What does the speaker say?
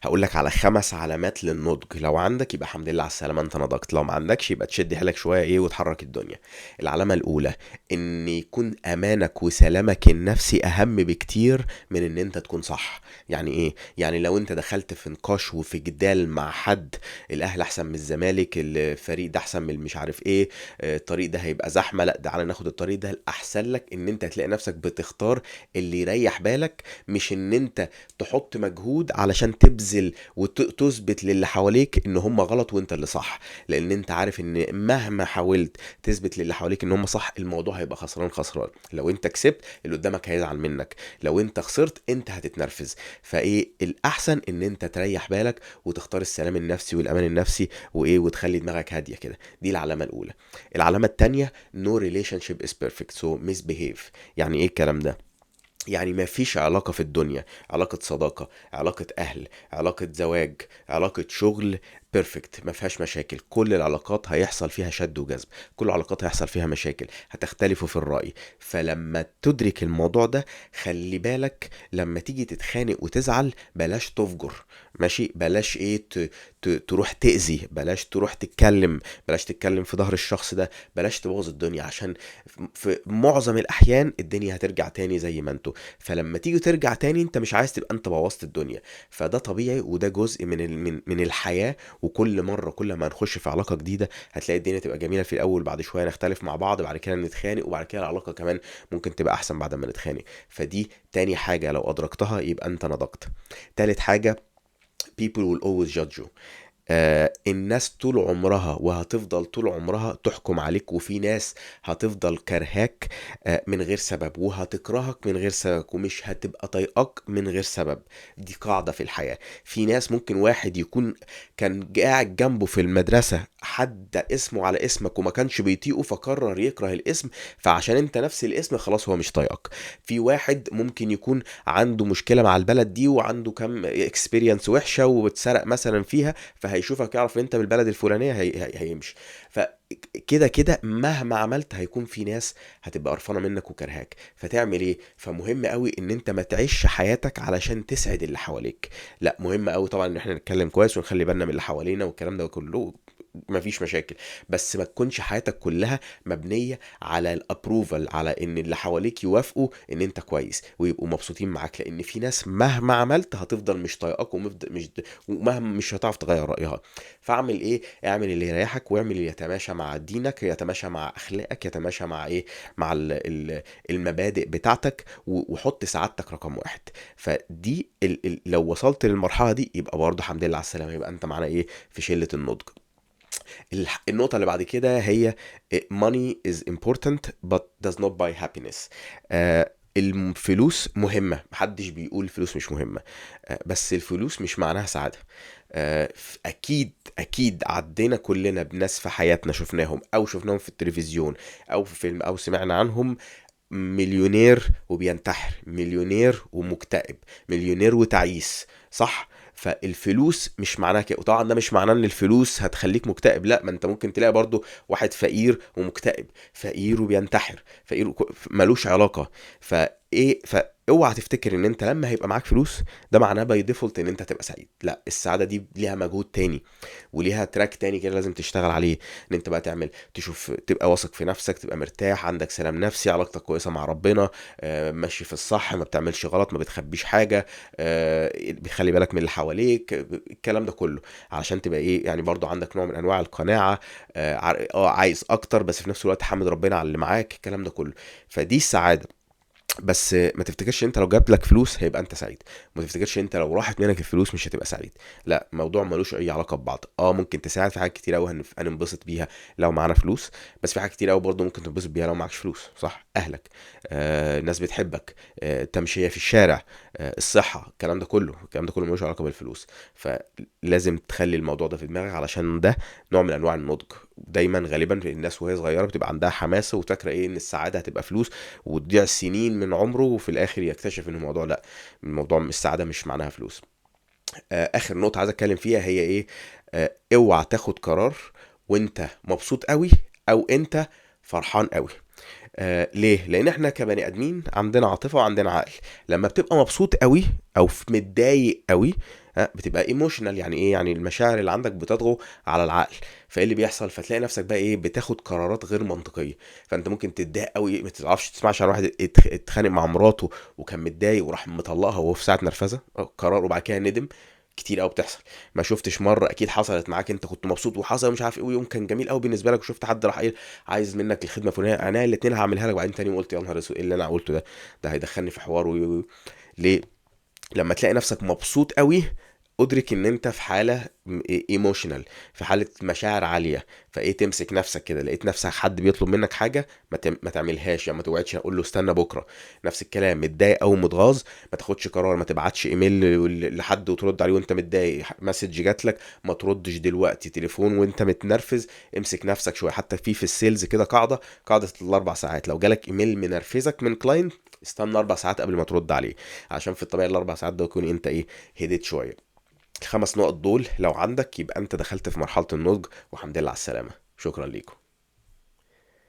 هقول لك على 5 علامات للنضج، لو عندك يبقى الحمد لله على السلامة انت نضجت، لو ما عندكش يبقى تشد حيلك شوية ايه وتحرك الدنيا. العلامة الأولى ان يكون امانك وسلامك النفسي اهم بكتير من ان انت تكون صح. يعني ايه؟ يعني لو انت دخلت في نقاش وفي جدال مع حد، الاهلي احسن من الزمالك، الفريق ده احسن من مش عارف ايه، الطريق ده هيبقى زحمة، لا تعالى ناخد الطريق ده، الاحسن لك ان انت تلاقي نفسك بتختار اللي يريح بالك، مش ان انت تحط مجهود علشان تبذل وتثبت للي حواليك ان هم غلط وانت اللي صح، لان انت عارف ان مهما حاولت تثبت للي حواليك ان هم صح الموضوع هيبقى خسران خسران. لو انت كسبت اللي قدامك هيزعل منك، لو انت خسرت انت هتتنرفز. فايه الاحسن؟ ان انت تريح بالك وتختار السلام النفسي والامان النفسي وايه، وتخلي دماغك هادية كده. دي العلامة الاولى. العلامة الثانية no relationship is perfect so misbehave. يعني ايه الكلام ده؟ يعني ما فيش علاقة في الدنيا، علاقة صداقة، علاقة أهل، علاقة زواج، علاقة شغل perfect، ما فيهاش مشاكل. كل العلاقات هيحصل فيها شد وجذب، كل العلاقات هيحصل فيها مشاكل، هتختلفوا في الرأي. فلما تدرك الموضوع ده خلي بالك لما تيجي تتخانق وتزعل بلاش تفجر، ماشي، بلاش ايه تروح تأذي، بلاش تروح تتكلم، بلاش تتكلم في ظهر الشخص ده، بلاش تبوظ الدنيا، عشان في معظم الأحيان الدنيا هترجع تاني زي ما انتوا. فلما تيجي ترجع تاني انت مش عايز تبقى انت بوظت الدنيا، فده طبيعي وده جزء من الحياة. وكل مرة كل ما نخش في علاقة جديدة هتلاقي الدنيا تبقى جميلة في الأول، بعد شوية نختلف مع بعض، بعد كده نتخانق، وبعد كده العلاقة كمان ممكن تبقى أحسن بعد ما نتخانق. فدي تاني حاجة لو أدركتها يبقى أنت نضجت. تالت حاجة people will always judge you. الناس طول عمرها وهتفضل طول عمرها تحكم عليك، وفي ناس هتفضل كرهاك من غير سبب، وهتكرهك من غير سبب، ومش هتبقى طايقاك من غير سبب. دي قاعدة في الحياة. في ناس ممكن واحد يكون كان قاعد جنبه في المدرسة حد اسمه على اسمك وما كانش بيطيقه فقرر يكره الاسم، فعشان انت نفس الاسم خلاص هو مش طايقك. في واحد ممكن يكون عنده مشكلة مع البلد دي وعنده كم experience وحشة واتسرق مثلا فيها، فهيشوفك يعرف انت من البلد الفلانية هيمشي. فكده كده مهما عملت هيكون في ناس هتبقى قرفانة منك وكرهاك، فتعمل ايه؟ فمهم قوي ان انت ما تعيش حياتك علشان تسعد اللي حواليك، لا مهم قوي طبعا ان احنا نتكلم كويس ونخلي بالنا من اللي حوالينا والكلام ده كله، مفيش مشاكل، بس ما تكونش حياتك كلها مبنية على ال approval، على ان اللي حواليك يوافقوا ان انت كويس ويبقوا مبسوطين معاك، لان في ناس مهما عملت هتفضل مش طايقاك ومهما مش هتعرف تغير رأيها. فاعمل ايه؟ اعمل اللي يريحك، واعمل اللي يتماشى مع دينك، يتماشى مع اخلاقك، يتماشى مع ايه؟ مع المبادئ بتاعتك، وحط سعادتك رقم 1. فدي لو وصلت للمرحلة دي يبقى برضه الحمد لله على السلامة، يبقى انت معانا ايه في شلة النضج. النقطة اللي بعد كده هي money is important but does not buy happiness. الفلوس مهمة، محدش بيقول الفلوس مش مهمة، بس الفلوس مش معناها سعادة. أكيد عدينا كلنا بناس في حياتنا شفناهم، أو شفناهم في التلفزيون أو في فيلم أو سمعنا عنهم، مليونير وبينتحر، مليونير ومكتئب، مليونير وتعيس، صح؟ فالفلوس مش معناها كده. وطبعا ده مش معناه ان الفلوس هتخليك مكتئب، لا، ما انت ممكن تلاقي برضو واحد فقير ومكتئب، فقير وبينتحر، فقير ملوش علاقة. فاوعى تفتكر ان انت لما هيبقى معاك فلوس ده معناه by default ان انت هتبقى سعيد، لا، السعادة دي ليها مجهود تاني وليها track تاني كده لازم تشتغل عليه، ان انت بقى تعمل، تشوف، تبقى واثق في نفسك، تبقى مرتاح، عندك سلام نفسي، علاقتك كويسة مع ربنا، ماشي في الصح، ما بتعملش غلط، ما بتخبيش حاجة، بتخلي بالك من اللي حواليك، الكلام ده كله علشان تبقى ايه يعني برضو عندك نوع من انواع القناعة، عايز اكتر بس في نفس الوقت حامد ربنا على اللي معاك، الكلام ده كله. فدي السعادة. بس ما تفتكرش انت لو جاب لك فلوس هيبقى انت سعيد، ما تفتكرش انت لو راحت منك الفلوس مش هتبقى سعيد، لا، الموضوع ملوش اي علاقة ببعض. ممكن تساعد في حاجات كتير قوي هننبسط بيها لو معانا فلوس، بس في حاجات كتير قوي برضه ممكن تنبسط بيها لو معكش فلوس، صح؟ اهلك، الناس بتحبك، تمشيه في الشارع، الصحة، الكلام ده كله ملوش علاقة بالفلوس. فلازم تخلي الموضوع ده في دماغك علشان ده نوع من انواع النضج. دايما غالبا الناس وهي صغيرة بتبقى عندها حماسه وفاكره ايه ان السعادة هتبقى فلوس، وتضيع سنين من عمره وفي الاخر يكتشف ان الموضوع لا، الموضوع مش السعادة مش معناها فلوس. اخر نقطة عايز اتكلم فيها هي ايه؟ اوعى تاخد قرار وانت مبسوط قوي او انت فرحان قوي. ليه؟ لان احنا كبني ادمين عندنا عاطفة وعندنا عقل. لما بتبقى مبسوط قوي او متضايق قوي بتبقى emotional. يعني ايه؟ يعني المشاعر اللي عندك بتطغو على العقل. فايه اللي بيحصل؟ فتلاقي نفسك بقى ايه، بتاخد قرارات غير منطقيه. فانت ممكن تتضايق قوي، ما تعرفش تسمعش عن واحد اتخانق مع مراته وكان متضايق وراح مطلقها وهو في ساعه نرفزه قرار، وبعد كده ندم. كتير قوي بتحصل. ما شفتش مره اكيد حصلت معاك، انت كنت مبسوط وحصل مش عارف ايه، ويوم كان جميل قوي بالنسبه لك، وشفت حد راح ايه عايز منك الخدمه الفلانيه، انا الاثنين هعملها لك، وبعدين تاني يوم قلت يا نهار اسود ايه اللي انا قلته ده، ده هيدخلني في حوار ليه؟ لما تلاقي نفسك مبسوط قوي ادرك ان انت في حاله emotional، في حاله مشاعر عاليه. فايه، تمسك نفسك كده. لقيت نفسك حد بيطلب منك حاجه ما تعملهاش، يعني ما توعدش، اقول له استنى بكره. نفس الكلام، متضايق او متغاظ ما تاخدش قرار، ما تبعتش ايميل لحد وترد عليه وانت متضايق، message جات لك ما تردش دلوقتي، تليفون وانت متنرفز امسك نفسك شويه. حتى في ال sales كده قاعده الاربع ساعات، لو جالك ايميل منرفزك من client استنى 4 ساعات قبل ما ترد عليه، عشان في الطبيعي الاربع ساعات ده يكون انت ايه، هديت شويه. الخمس نقط دول لو عندك يبقى انت دخلت في مرحلة النضج، والحمد لله على السلامة. شكرا ليكم.